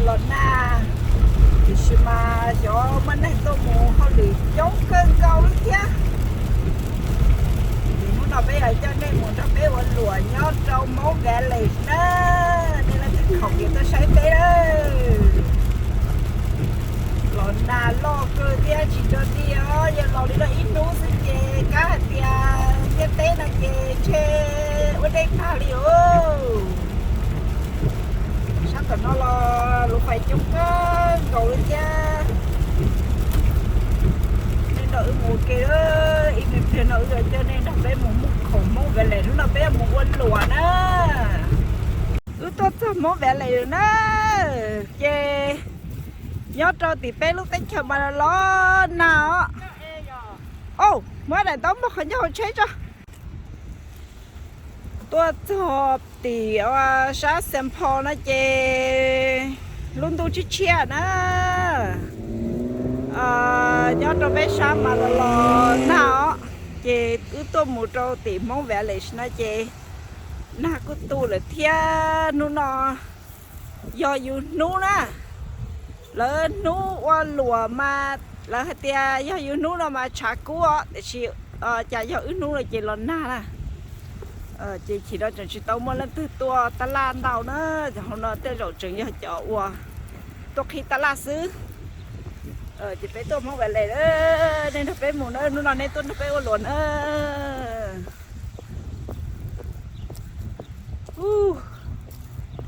Los nag, tiam sis mas xyov muaj neeg tuaj mus hauj lwm coob kawg nkaus li thiab. Ces hnub no peb yuav coj nej mus nrog peb ua luam nyob rau Hmoob Valley na. Nej leej twg khoom ces tuaj saib peb lawm. Los nag loj kawg thiab tsis rau tiag os, yog los li no ib hnub xwb ces kab hais tias ntiaj teb no ces ntshe ua dej tag li os. Sab tom no los luv fais coob kawg nkaus li thiab. Nej nrog wb mus ua ke, ib me pliag no wb yuav coj nej nrog peb mus muag khoom Hmoob Valley, hnub no peb yuav mus ua luam na. Wb tuaj txog Hmoob Valley lawm na, ces nyob rau tim peb lub teb chaws mas los nag os. Au, muab daim ntaub npog qhov ncauj hauv tsheb tso. Tuaj txog tim sab Saint Paul no ces lub ntuj tshiab tshiab na. Nyob rau peb sab mas los los nag os, ces wb tuaj mus rau tim Hmoob Valley no ces nag kuj tu lawm thiab. Hnub no yog yus hnub na, lawv hnub ua luam mas lawv hais tias yog yus hnub no mas tshav kub os, tiam sis cas yog wb hnub no ces los nag na. Ces chim no tseem tsis tau muaj leej twg tuaj tab laj ntau na, hauv no tej zaum tseem yog cov uas tuaj qhib tab laj xwb. Ces peb tuaj Hmoob Valley, nej nrog peb mus na, hnub no nej tuaj nrog peb ua luam na.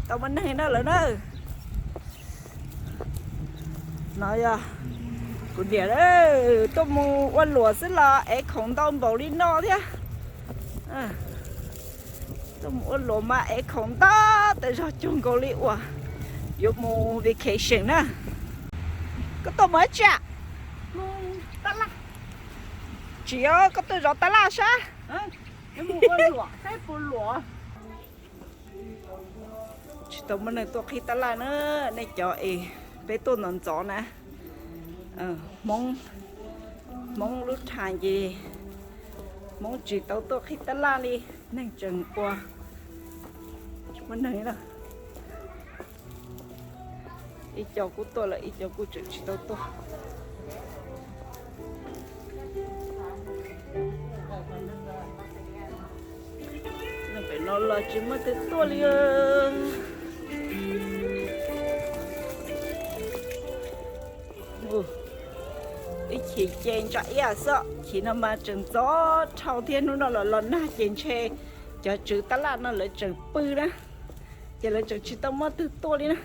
Tau muaj neeg na lawm na. No yog kuv niam tuaj mus ua luam xwb los ev khoom ntau npaum li no thiab. Tuaj mus ua luam mas ev khoom ntau tas zog cuag nkaus li uas yuav mus vacation na. Koj tuaj mus dab tsi? Tsis yog, koj tuaj zov tab laj sab. Tsis tau muaj neeg tuaj qhib tab laj na, nej cov es peb tuaj ntxov ntxov na. Hmoob, Hmoob lub thav ces Hmoob tsis tau tuaj qhib tab laj li, neeg tseem ua, tsis muaj neeg li na. Ib co kuj tuaj lawm, ib co kuj tseem tsis tau tuaj. Pem no los tsis muaj twg tuaj li. Ib chim ces ntsa iab xwb, chim no mas tseem ntxov dhau thiab, hnub no los los nag ces ntshe cov tswv tab laj no lawv tseem pw na, ces lawv tseem tsis tau muaj twg tuaj li na.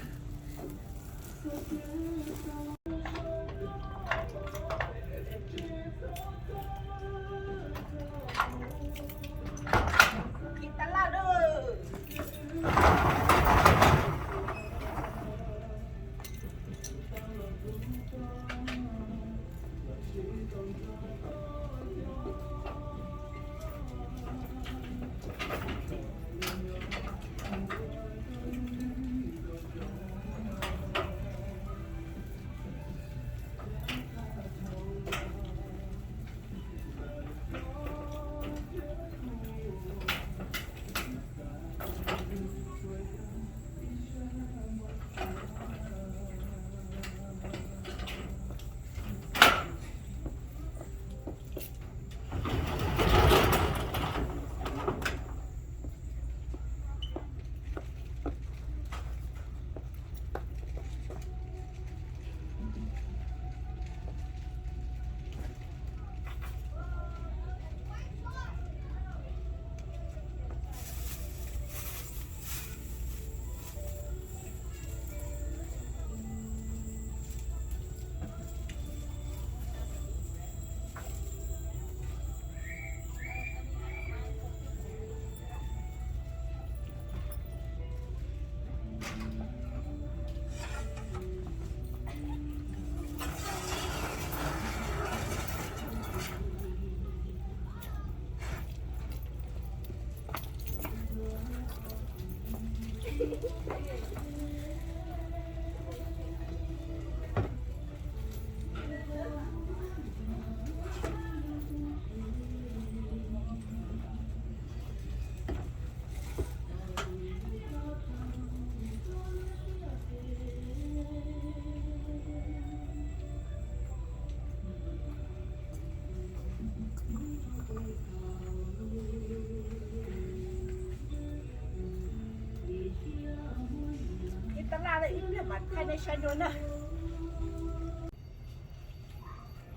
Thaij nej saib dua na.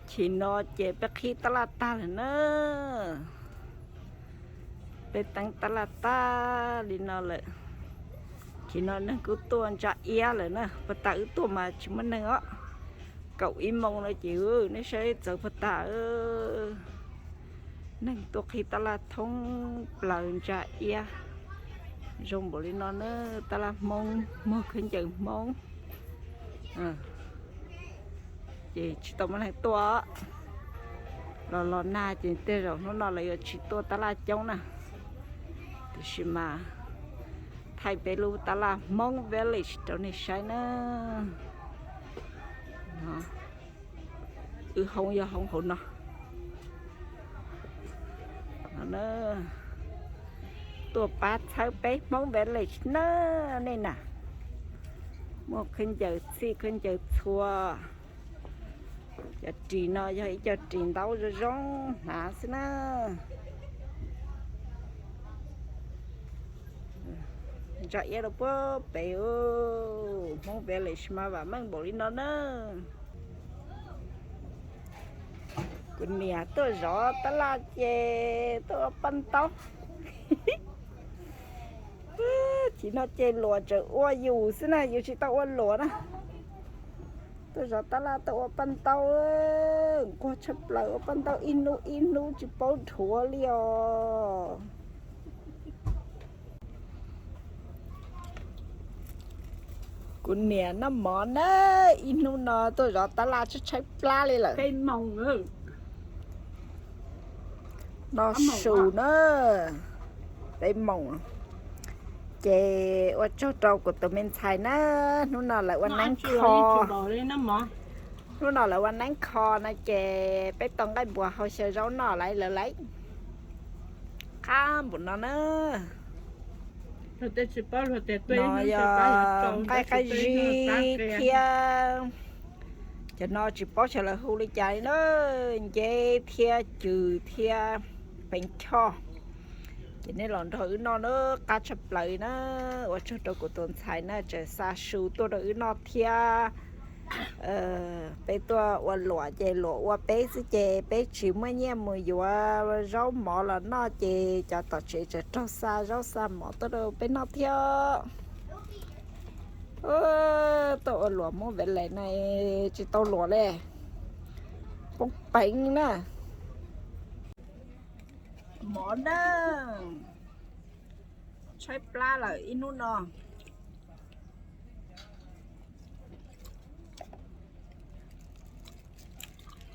Chim no ces peb qhib tab laj tag lawm na. Peb teeb tab laj tag li no lawm. Chim no neeg kuj tuaj ntsa iab lawm na, puag ta wb tuaj mas tsis muaj neeg os. Kaum ib moos no ces nej saib txawv puag ta. Neeg tuaj qhib tab laj thoob plaws ntsa iab. Zoo npaum li no na, tab laj Hmoob, muag khaub ncaws Hmoob. Ces tsis tau muaj neeg tuaj. Los los nag ces tej zaum hnub no lawv yuav tsis tuaj tab laj coob na. Tiam sis mas thaij peb lub tab laj Hmoob Village rau nej saib na. Wb hoob yog hoob hauv no. Tuaj pab txhawb peb Hmoob Village na nej na. Muaj khaub ncaws txhij khaub ncaws txhua. Cov ris no yog ib co ris ntaub zoo zoo hnav xwb na. Ntsa iab rau puag pem. Hmoob Village mas vam meej npaum li no na. Kuv niam tuaj zov tab laj ces tuaj ua paj ntaub. Chim no ces luam tseem ua yus xwb na, yus tsis tau ua luam na. Tuaj zov tab laj tuaj ua paj ntaub, nquag tshaj plaws, ua paj ntaub ib hnub ib hnub tsis paub dhuav li os. Kuv niam noj mov na, ib hnub no tuaj zov tab laj tshaib tshaib plab li lawm. Noj su na, peb moos. Ces ua tsaug rau kuv tus me ntxhais na, hnub no lawv ua neeb kho. Hnub no lawv ua neeb kho no ces peb tau nqaij npuas hau xyaw zaub noj lawm lawv lawm. Qab npaum no na. No yog nqaij qab zib thiab. Cov no tsis paub xyov lawv hu li cas li na, nceb thiab cws thiab peev choj. Ces nej los nrog wb noj na, qab tshaj plaws na. Ua tsaug rau kuv tus ntxhais na, tseem xa su tuaj rau wb noj thiab. Peb tuaj ua luam ces luam ua peb xwb ces peb tsis muaj nyiaj mus yuav zaub mov los noj ces cov tom tsev tseem raug xa zaub xa mov tuaj rau peb noj thiab. Tuaj ua luam Hmoob Village na, tsis tau luam li, poob peev na. Mov na, tshaib plab lawm ib hnub no.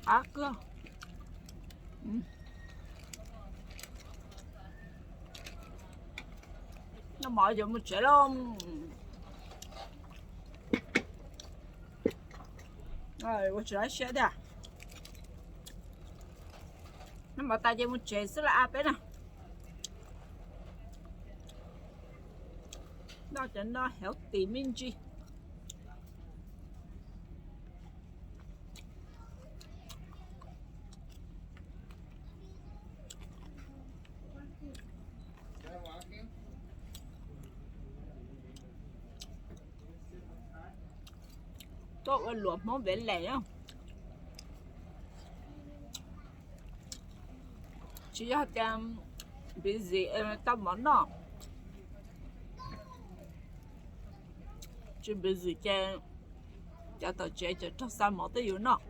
Qab kawg. Noj mov ces mus tsev lauj. Ua tsis lab siab tiag. Noj mov tas ces mus tsev xwb las peb na. Noj cov no healthy me ntsis. Tuaj ua luam Hmoob Village na. Tsis yog tias busy tau mov noj, tsis busy ces cov tom tsev tseem raug xa mov tuaj yuav noj,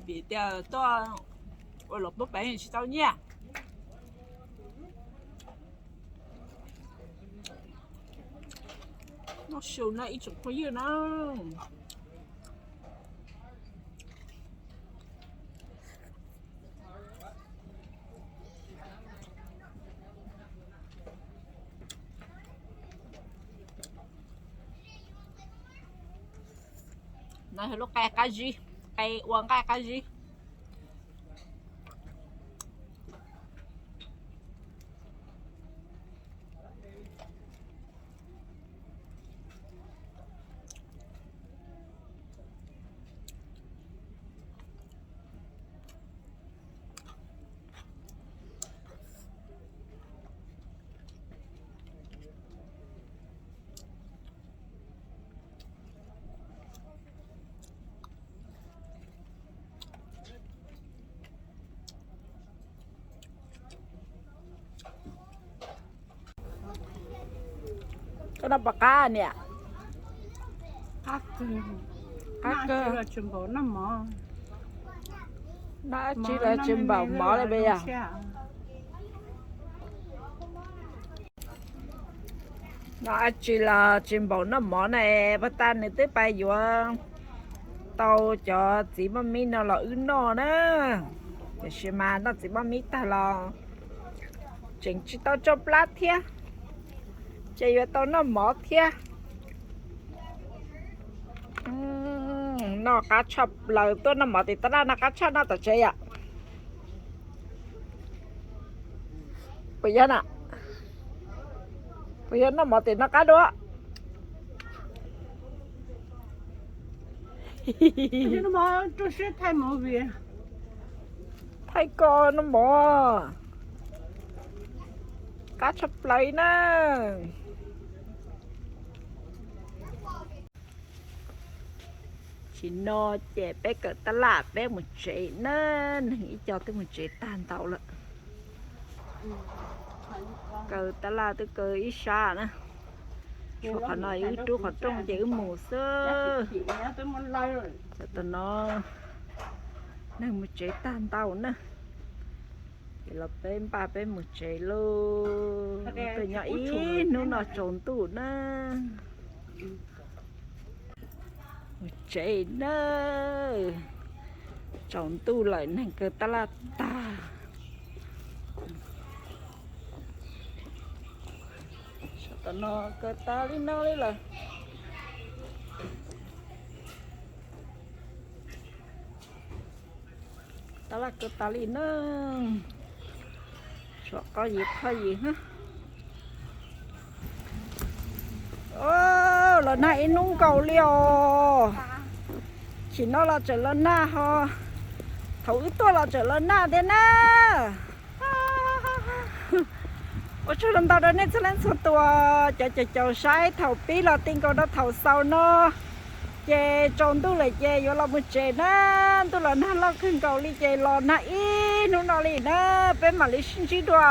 vim tias tuaj ua luam poob peev tsis tau nyiaj. Noj su na ib tsoom phooj ywg na. No yog lub qe qab zib, qe ua nqaij qab zib. Tuaj noj puas qab niam? Qab kawg. Noj dab tsi los tsis npaum mov li peb yog. Noj dab tsi los tsis npaum noj mov na. Pag tas nws twb pais yuav tau cov txiv maj mib no los wb noj na. Tiam sis mas noj txiv maj mib tag los tseem tsis tau tsau plab thiab, ces yuav tau noj mov thiab. Noj qab tshaj plaws, tuaj noj mov tim tab laj noj qab tshaj noj tom tsev yom. Puas yog na? Puas yog noj mov tim noj qab dua? Thaij ko noj mov, qab tshaj plaws na. Tsis no ces peb kawm tab laj peb mus tsev na, neeg ib co twb mus tsev tag ntau lawm. Kaw tab laj twb kaw ib sab na. Tshuav qhov no wb rub qhov rooj ces wb mus xwb. Tam sim no neeg mus tsev tag ntau na, ces los peb npaj peb mus tsev lauj. Peb nyob ib hnub no tsaus ntuj na. Mus tsev na, tsaus ntuj lawm neeg kaw tab laj tag. Tam no kaw tas li no li lawm. Tab laj kaw tas li na, tshuav qhov yim qhov yim na. Los nag ib hnub nkaus li os. Chim no los tseem los nag ho, thaum wb tuaj los tseem los nag thiab na. Ua tsaug ntau rau nej txhua leej txhua tus cov caum caum saib thaum pib los ti nkaus rau thaum xaus no. Ces tsaus ntuj lawm ces yuav los mus tsev na, ntuj los nag loj kawg nkaus li ces los nag ib hnub no li na, peb mam li sib ntsib dua.